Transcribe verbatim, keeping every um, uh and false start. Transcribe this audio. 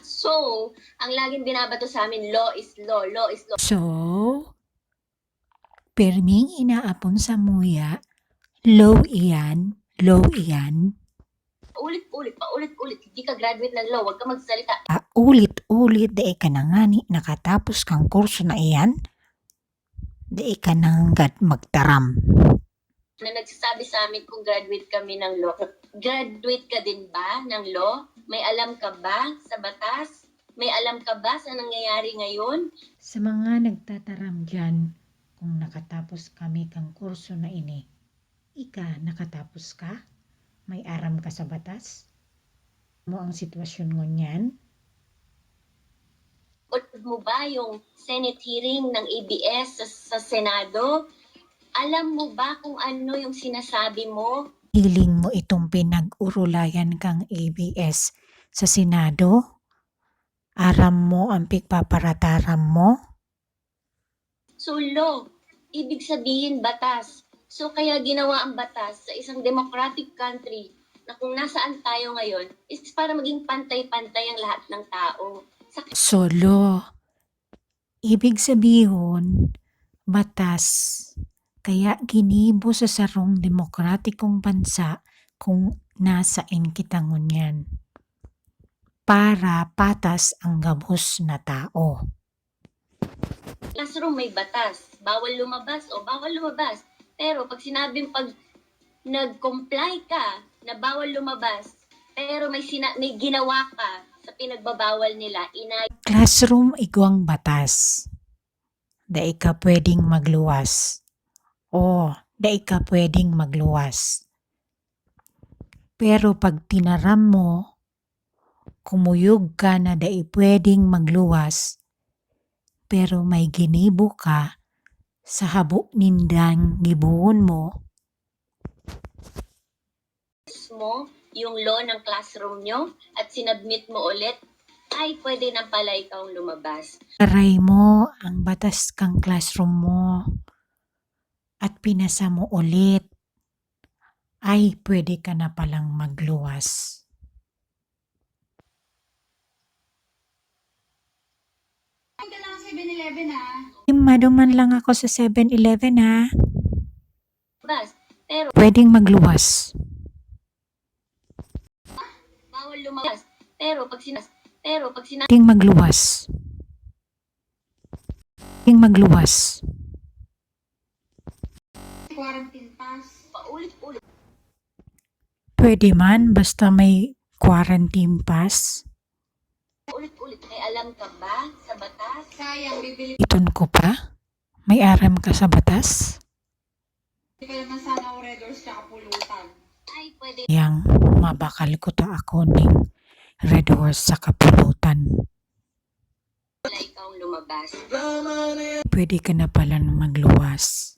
So, ang laging binabato sa amin, "Law is law, law is law." So, pirming inaapon samuya, law iyan, law iyan. Ulit-ulit, paulit-ulit, hindi ka graduate ng law, wag ka magsalita. Ah, ulit-ulit, dai ka na ngani nakatapos kang kurso na iyan, dai ka nanggad magtaram. Na nagsasabi sa amin kung graduate kami ng law. Graduate ka din ba ng law? May alam ka ba sa batas? May alam ka ba sa nangyayari ngayon? Sa mga nagtataram diyan kung nakatapos kami kang kurso na ini, ika nakatapos ka? May aram ka sa batas? Mo ang sitwasyon ngunyan? Napanood mo ba yung Senate hearing ng A B S sa, sa Senado? Alam mo ba kung ano yung sinasabi mo? Hiling mo itong pinag-urulayan kang A B S sa Senado? Aram mo ang pigpaparataram mo? So, law, ibig sabihin batas. So, kaya ginawa ang batas sa isang democratic country na kung nasaan tayo ngayon is para maging pantay-pantay ang lahat ng tao. Sa So, law, ibig sabihon, batas. Kaya ginibo sa sarong demokratikong bansa kung nasain kita ngunyan. Para patas ang gabos na tao. Classroom may batas. Bawal lumabas o bawal lumabas. Pero pag sinabing pag nag-comply ka na bawal lumabas, pero may, sina- may ginawa ka sa pinagbabawal nila, inay- Classroom, igwang batas. Dai ka pwedeng magluwas. O, dai ka pwedeng magluwas. Pero pag tinaram mo, kumuyog ka na dai pwedeng magluwas, pero may ginibo ka sa habo nindang gibohon mo, mo yung law ng classroom nyo at sinabmit mo ulit, ay pwede na pala ikawng lumabas. Taray mo ang batas kang classroom mo at pinasa mo ulit, ay pwede ka na palang magluwas. Punta lang sa seven eleven, ah. Maduman lang ako sa seven eleven, ha? Bas, pero Pwedeng magluwas. Bawal lumabas. Pero pag sinas... Pero pag sinas... Pwedeng magluwas. Pwedeng magluwas. Quarantine pass. Paulit-ulit. Pwede man, basta may quarantine pass. Paulit-ulit. May alam ka ba sa batas? Sayang, bibili Iton ko pa? May aram ka sa batas? Kaya na sana ang Red Horse tsaka pulutan. Ay, pwede Yang mabakal ko ta ako ning Red Horse sa kapulutan. Wala ikawng lumabas. Pwede ka na pala magluwas.